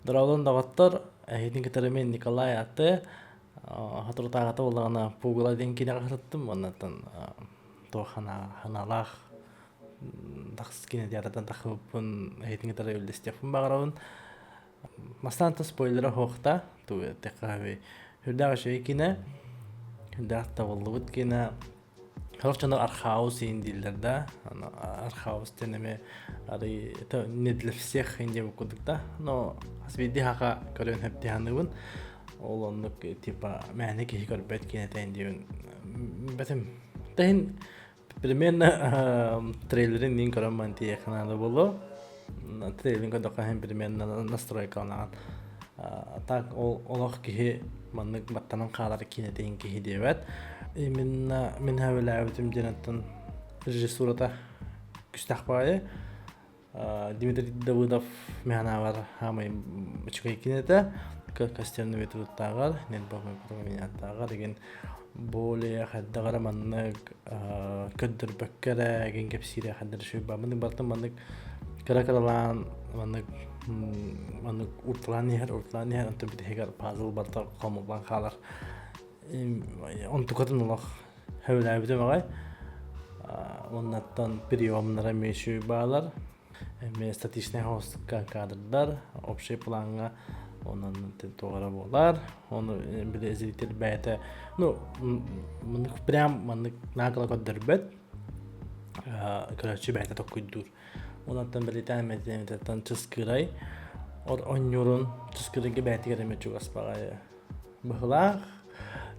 Дорооболон доҕоттор, эһигитин кытары мин Николай Аты соторутааҕыта буоллаҕына Пугало диэн киинэҕэ сырыттым уоннаттан туох санаалаах тахс кинотеатртан тахсыбыппын эһигитин кытары үллэстиэхпин баҕарабын. Бастаан спойлера суохта, тугу эттэххэ сүрдээх үчүгэй киинэ, сүрдээх табыллыбыт киинэ. Сорох дьоно архаус иин дииллэр да, архаус диэн эмиэ арый это не для всех диэн курдук да, но хас биирдии хаха көрөн сөп дии саныыбын. Ол оннук типа мээнэ киһи көрбөт киинэтэ диэбин бэтим. Тэһин примерно трейлерин мин көрөн баран тиийиэххэ наада буолуо. Трейлерин көрдөххө иһин примерно настройкаланаҕын. Так ол олох киһи маннык баттанан хаалар киинэтин киһи диэбэт. Именно мин сөбүлээбитим диэн оттон режиссурата күстээх баҕайы. Дмитрий Давыдов механаабар хаамай үчүгэй кинэтэ Костян Ветруттааҕар, Нельбаҕар игин более хайдах эрэ маннык көрдөрбөккө эрэ игин кэпсиирэ хайдах эрэ үчүгэй маннык барытын маннык кыра-кыралаан маннык маннык урталаан иһэр урталаан иһэр онтон бүтэһигэр пазл барыта хомуллан хаалар онтукатын олох сөбүлээбитим аҕай уоннаттан приемнара эмиэ үчүгэй баалар эмиэ статичнай хостка кадрдар общий плаҥҥа онон туох эрэ буолар ону били зритель бэйэтэ ну маннык прям маннык наакыла көрдөрбөт көрөөччү бэйэтэ токкуйдуур онон бэлиэтээн бэлиэтээн чыскыырай оонньуурун чыскыырайга бэйэтигэр эмиэ чугас баҕайы быһылаах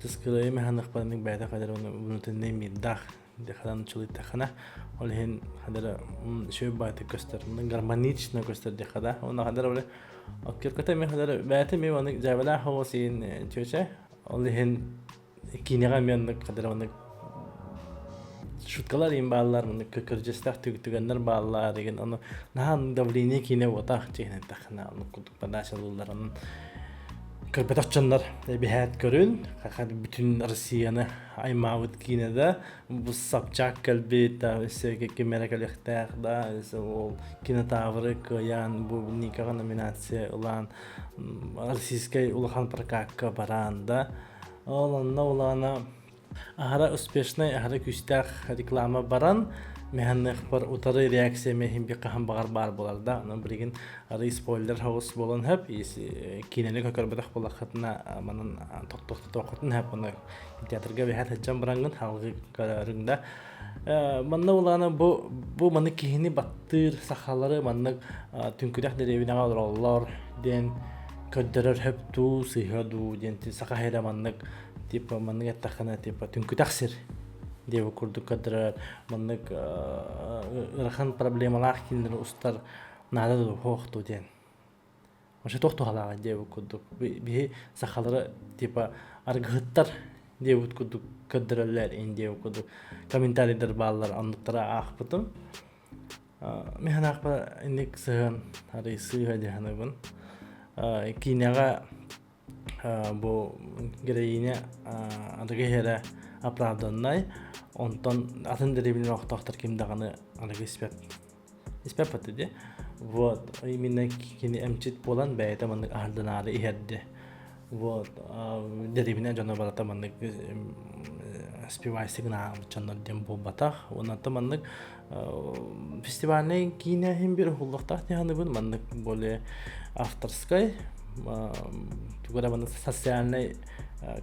чыскыырайы мэханыхпанык бэйэтэ хадэр внутренний мирдаах дехадан чулуйтахына ол иһин хадара үчүгэй баайдык көстөр гармонично көстөр диэххэ да уонна хадара били аккырката эмиэ хадара бэйэтэ эмиэ маннык дьээбэлээх оҕус иин чүөчэ ол иһин киинэҕэ эмиэ оннук хадара маннык шуткалар иин бааллар маннык кырдьыстаах түгэннэр бааллар деген ону наһаа давление киинэ буотах дьиһин эттэххинэ оннук курдук подачалыыллар онон көрбөтөх дьоннор эбиһээт көрүн бүтүн Россияны аймаабыт киинэ да бу Собчак кэлбит да өссө ким эрэ кэлиэхтээх да өссө ол кинотавры кыайан бу Никаҕа номинация ылан российскай улахан прокакка бараан да ол онно улаана аһара успешнай аһара күүстээх реклама баран механныахпар утары реакция мехин би хаһан баҕар баар буолар да онон билигин арый спойлер хаус буолан хөп киинэни көрбөтөх буоллаххытына манан тохтотуоххутун хөп ону театрга биһэ сылдьан бараҥҥын халгы көрөрүҥ да манна улаана бу бу маны киһини баттыыр сахалары маннык түҥкүтэх дэриэбинэҕэ олороллор диэн көрдөрөр хөп дуу сыыһа дуу диэн саха сирэ маннык типа маннык эттэххинэ типа түҥкүтэх сир диэбит курдук көрдөрөр маннык ыарахан проблемалаах киинэлэри устар наада дуу суох дуу диэн Вообще туох туһалааҕый диэбит курдук биһи сахалары типа аргыһыттар диэбит курдук көрдөрөллөр ин диэбит курдук комментарийдар бааллар оннуктара аахпытым мин санаахпар инник сыһыан арый сыыһа дии саныыбын киинэҕэ бу героиня арыгы иһэрэ оправданнай онтон атын дэриэбинэ олохтоохтор ким даҕаны арыгы испэт испэппэт дии вот именно кини эмчит буолан бэйэтэ маннык аһарданаары иһэрдэ вот дэриэбинэ дьоно барыта маннык спивайсик дьоннор диэн буолбатах уонна маннык фестивальнай киинэ иһин биир уһуллуохтаах дии саныыбын маннык более авторскай тугу эрэ маннык социальнай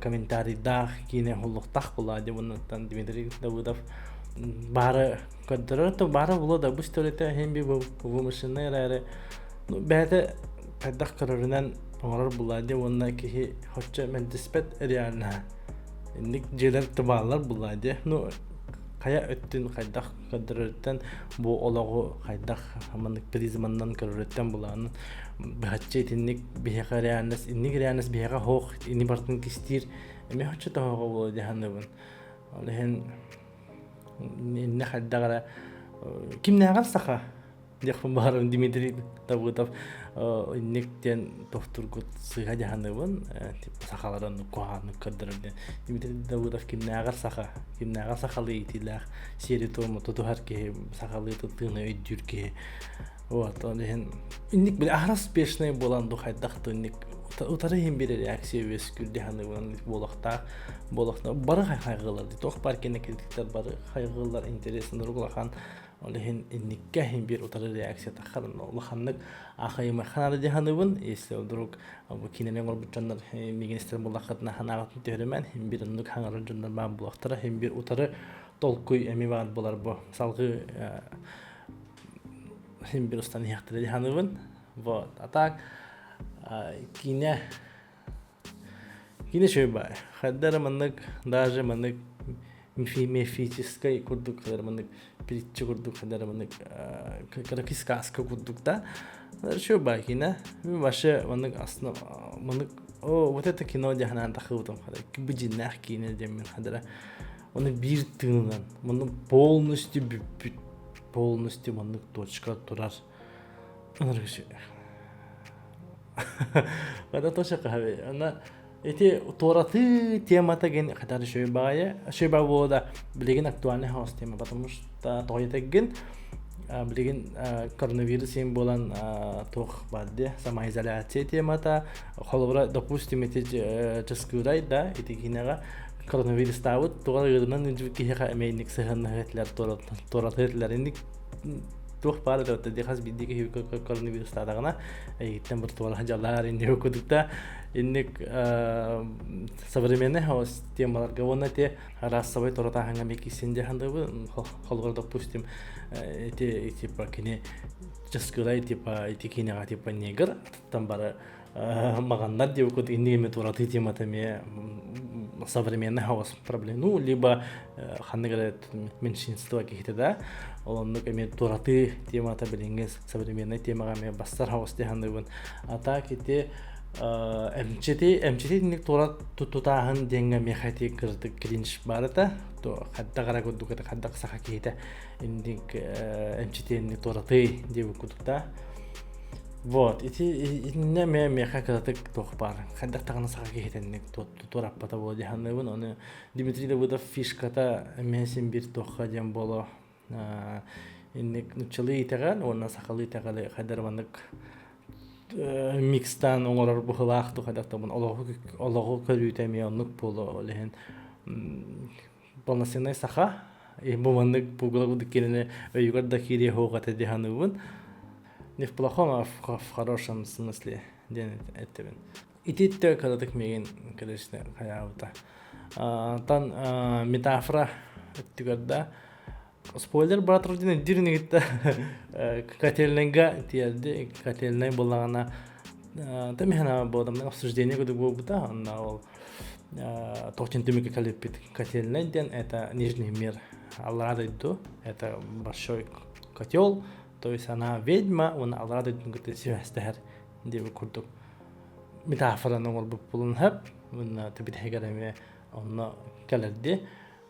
комментарийдаах киинэ уһуллуохтаах буолаа дии уоннаттан Дмитрий Давыдов баары көрдөрөр то баара буолуо да бу историята иһин би вымышленный эрээри бэйэтэ хайдах көрөрүнэн оҥорор буолаа дии уонна киһи хоччо мэлдьиспэт реальноһа инник дьиэлэр тыбааллар буолаа дии ну хайа өттүн хайдах көрдөрөрүттэн бу олоҕу хайдах маннык призманнан көрөрүттэн булаанын быһаччы итинник биһиэхэ реальность инник реальность биһиэхэ хоох ини барытын кистиир эмиэ хоччо тоһоҕо буолуо дии саныыбын ол иһин иннэ хайдах эрэ кимнээҕэр саха диэхпин баҕарабын Дмитрий Давыдов инник диэн тохтургут сыыһа дьаһаныбын типа сахалар оннук куһаҕаннык көрдөрөр диэн Дмитрий Давыдов кимнээҕэр саха кимнээҕэр сахалыы иитиилээх сиэри-туому тутуһар киһи сахалыы тыына өйдүүр киһи. Вот, ол иһин инник били аһара успешный буолан ду хайдах да инник утары иһин бир реакция үөскүүр дии саныыбын буолуохтаах буолуохтаах бары хайҕыылар туох баар кэннэ критиктэр бары хайҕыыллар интересно улахан ол иһин инниккэ иһин бир утары реакция таххар улаханнык аахайымыахха наада дии саныыбын если вдруг бу киинэни оҥорбут дьоннор миигин истэр буоллаххытына санааҕытын түһэримэн иһин бир оннук хаҥарар дьоннор баар буолуохтара иһин бир утары толкуй эмиэ баар буолар бу салгыы син бир устан иһиэхтэрэ дии саныыбын. Вот. А так киинэ киинэ үчүгэй баай. Хайда эрэ маннык даже маннык мифическай курдук хайда маннык притча курдук хайда эрэ маннык кыракый сказка курдук да үчүгэй баай киинэ. Вообще маннык основ маннык о вот это кино диэн санаан тахыбытым бу дьиннээх киинэ диэммин хайда эрэ Оны биир тыынынан маннык полностью бүппүт полностью маннык точка турар Ата тоша кахабе. Ана эти туораты темата ген хатар шөйбаайы. Шөйба буода билигин актуальный хаос тема, потому что тоҕо билигин коронавирус им буолан туох бар де самоизоляция темата холобура допустим ити чыскыырай да ити киинэҕэ коронавирустаабыт туга ыарынан ыдьыбыт киһиэхэ эмиэ инник сыһыаннаһыа этилэр туоратыа этилэр инник туох баар этэ дии хас биирдии киһи коронавирустаатаҕына эйигиттэн бір туора дьалаар инник курдук да инник современный хаос темаларга уонна те расовый туоратааһыҥҥа эмиэ киирсин диэн холобура допустим ити типа кини часкылай типа ити киинэҕэ типа негр аттан бары маҕаннар диэбит инник эмэ туоратыы темата эмиэ современный хаос проблем ну либо ханнык эрэ меньшинство киһитэ да ол оннук эмиэ туоратыы темата билиҥҥи современный темаҕа эмиэ бастар хаос дии саныыбын а так ити эмчити эмчити итинник туора тутааһын диэҥҥэ миэхэ ити кырдык кринж баар этэ то хайдах эрэ курдук это хайдах саха киһитэ инник эмчити инник туоратыы диэбит курдук да Вот, ити итиннэ эмиэ миэхэ кыратык туох баар, хайдах даҕаны саха киһитинник туораппата буолуо дии саныыбын. Ону Дмитрий Давыдов фишката эмиэ син биир туохха диэн буолуо. Инник нуччалыы итэҕэл уонна сахалыы итэҕэли хайдах маннык микстаан оҥорор быһыылаах дуу хайдах да олоҕу олоҕу көрүүтэ эмиэ оннук буолуо. Ол иһин полноценный саха бу маннык бугула курдук кинини өйүгэр да киириэ суох этэ дии саныыбын. Не в плохом, а в хорошем смысле диэн эттибин. Ититтэ кыратык миигин конечно хайаабыта. Тан метафора өттүгэр да спойлер баатыр диэн диринигитте котельныйга тиэрди котельнай буллаҕына тэмиһана буодамна обсуждение курдук буолбута онно ол Точин түмүккэ кэлиппит котельнай диэн это Нижний мир Аллараа дойду это большой котел то есть она ведьма уонна Аллараа дойдуну кытта сибээстэһэр диэбит курдук метафораны оҥорбут буолан сөп уонна түбүтэһигэр эмиэ онно кэлэрди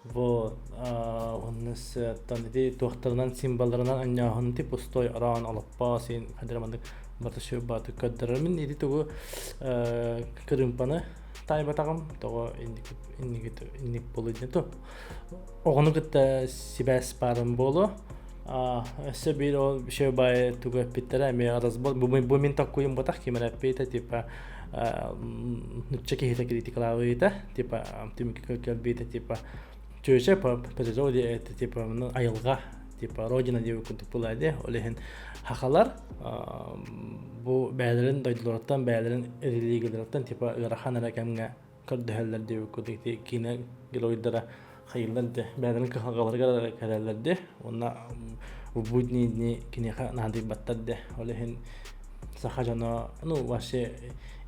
вот онно оттон ити туохтарынан символларынан анньааһын ти пустой араан олоппо син хадыр маннык бата баты көрдөрөр мин ити тугу кырыымпаны таайбатаҕым тоҕо инник инник инник буолуо диэн ту оҕону кытта сибээс баарын буолуо өссө биир ол бай тугу эппиттэрэ эмиэ разбор бу мин таккуйум ботах ким эрэ эппитэ типа нучча киһитэ критикалаабыта типа түмүккэ кэлбитэ типа чүөчэ по природе это типа айылҕа типа родина диэбит курдук буолаа дии ол иһин хахалар бу бэйэлэрин дойдуларыттан бэйэлэрин религияларыттан типа ыарахан эрэ кэмҥэ көрдөһөллөр диэбит курдук ити киинэ геройдара хайыыллар дии бэйэлэрин кыһалҕаларыгар эрэ кэлэллэр дии уонна в будние дни киниэхэ наадыйбаттар дии ол иһин саха дьоно ну вообще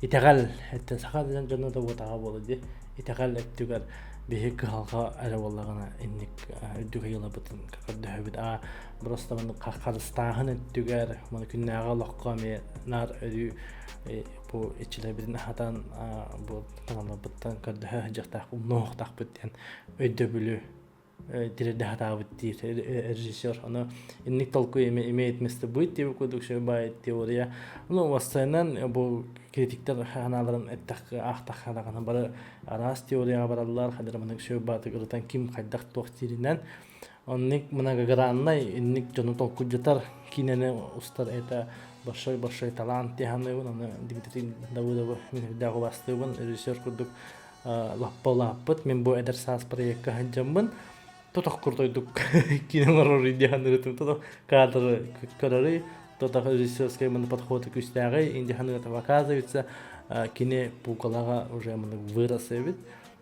итэҕэл эттэн саха дьоно да буотаҕа буолуо дии итэҕэл өттүгэр биһи кыһалҕа эрэ буоллаҕына инник үрдүк айылабытын көрдөһөбүт а просто маны харыстааһын өттүгэр маны күннээҕи олоххо эмиэ наар өрүү бу иччилэрбитин аһатан бу таҥаларбыттан көрдөһө сылдьыахтаах умнуохтаахпыт диэн өйдөбүлү тириэрдэ сатаабыт диир режиссер. Ону инник толкуй имеет место быть диэбит курдук баай теория. Ну, уопсайынан бу критиктэр ханааларын эттэх аахтахха даҕаны бары араас теорияҕа бараллар, хадыр маннык баатык ырытан ким хайдах туох дииринэн. Оннук многограннай, инник дьону толкуйдатар киинэни устар это большой-большой талант дии саныыбын. Аны Дмитрий Давыдовы мин үрдээх убастыыбын. Режиссер курдук лаппа улааппыт. Мин бу эдэр саас проекка сылдьаммын тотох курдук киинэ оҥорор дии саныырытым. Тотох кадры көрөрүй, тотох режиссерскай маны подхода күүстээҕий инди саныырытым. Оказывается, кини Пугалаҕа уже маны вырос эбит.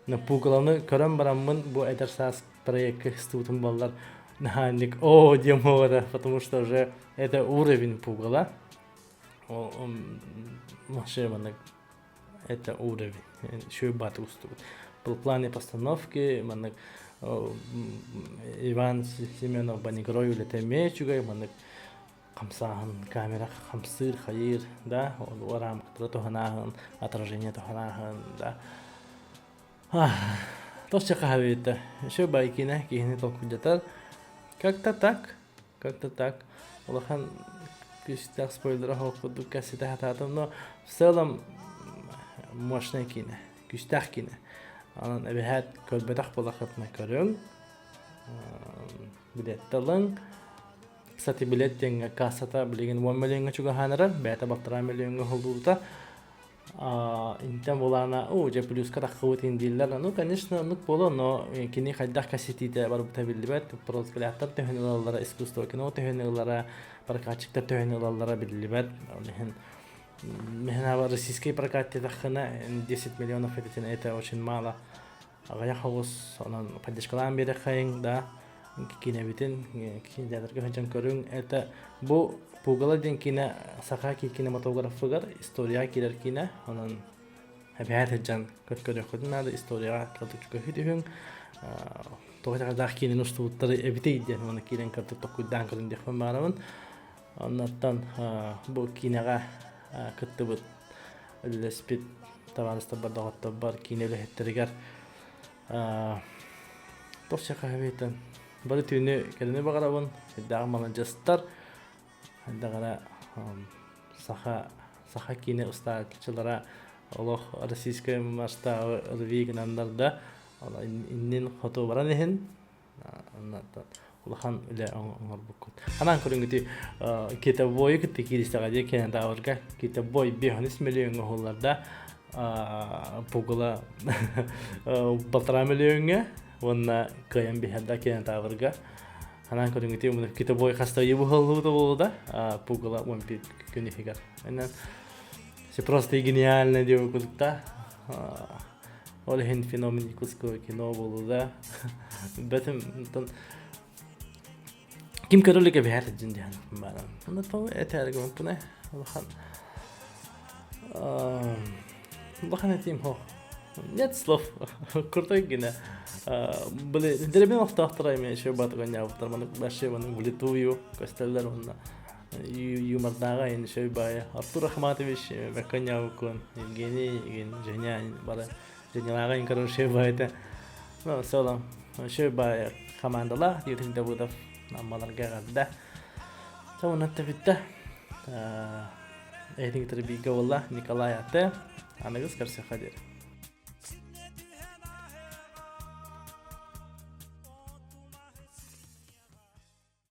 Но Пугаланы көрөн бараммын бу эдэр саас проекка истибитим буоллар наһаа о диэм буолара, потому что уже это уровень Пугала. Вообще маннык это уровень. Еще бат устубут. Был плане постановки, маннык Иван Семенов Банигрой үлэтэ эмиэ үчүгэй, маннык хамсааһын, камера хамсыыр, хайыыр, да, ол рамкалары туһанааһын, отражение туһанааһын, да. Тосча хаһабыта. Еще байкина киһини толкуйдатар. Как-то так, как-то так. Улахан күүстээх спойлера суох курдук кэпсэтэ сатаатым, но в целом мощная киинэ, күүстээх киинэ. Онон эбэһээт көрбөтөх буолаххытына көрүҥ, билиэттэ ылыҥ. Кстати, билиэт диэҥҥэ кассата билигин 10 миллиоҥҥа чугаһаан эрэр, бэйэтэ балтараа миллиоҥҥа уһуллубута. Интэн булаана, оо, дьэ плюска таххыбыт ин дииллэр. Ну, конечно, оннук буолуо, но кини хайдах кэситиитэ барбыта биллибэт. Прозгляттар төһөнү ылаллара, искусство кино төһөнү ылара, прокатчиктар төһөнү ылаллара биллибэт. Ол иһин мин российский прокат диэтэххинэ 10 миллионов это очень мало. Аҕыйах оҕус, онон поддержкалаан биэрэххэйиҥ да киинэбитин кинотеатрга сылдьан көрүҥ. Это бу Пугало диэн киинэ саха кинематографыгар историяҕа киирэр киинэ. Онон эбэһээт сылдьан көрүөххүтүн наада историяҕа кылтыччы түһүҥ. Тоҕо итэҕэллээх киинэни устубуттары эбитий диэн уонна киирэн кырдык толкуйдаан көрүҥ диэхпин баҕарабын. Оннуттан бу киинэҕэ кыттыбыт үлэлэспит табаарыстарбар, доҕотторбор, киинэ үлэһиттэригэр туох сахаһабыйтан бары түүнү кэлини баҕарабын. Сүрдээх маладьыастар. Хайдах эрэ саха саха киинэ устааччылара олох российскай масштабы рви гынаннар да иннин хоту баран иһин улахан үлэ оҥорбуккут. Анаан көрүҥҥүтүй китобойу кытта кииристэҕэ дии кинотаврга китобой 5 миллиоҥҥа уһуллар да пугала балтараа миллиоҥҥа уонна кыайан биһэр да кинотаврга анаан көрүҥҥүтүй китобой хаста ыйы буһуллубута буолуо да пугала 11 күн иһигэр. Иннэн все просто и гениально диэбит курдук да Ол иһин феномен якутского кино буолуда. Бэтим онтон ким көрөлүк эбэһэр дьин диэн баран. Онно тоҕо этээргэ онтуна улахан улахан этиим хо. Нет слов. Крутой гына. Были деребин охтоохтора эми еще батыганнябыттар маны вообще маны влитую көстөллөр онно юмордааҕа ин шөй баайа Артур Ахматович Бэкканьявыккун Евгений игин Женя бары Женялааҕа ин короче шөй баайта ну соло шөй баайа командалаах Юрий Давыдов аммаларга эҕэрдэ Сонунан бүттэ эһитин кытары бииргэ буолла Николай Ате аныгыс көрсөххө диэри.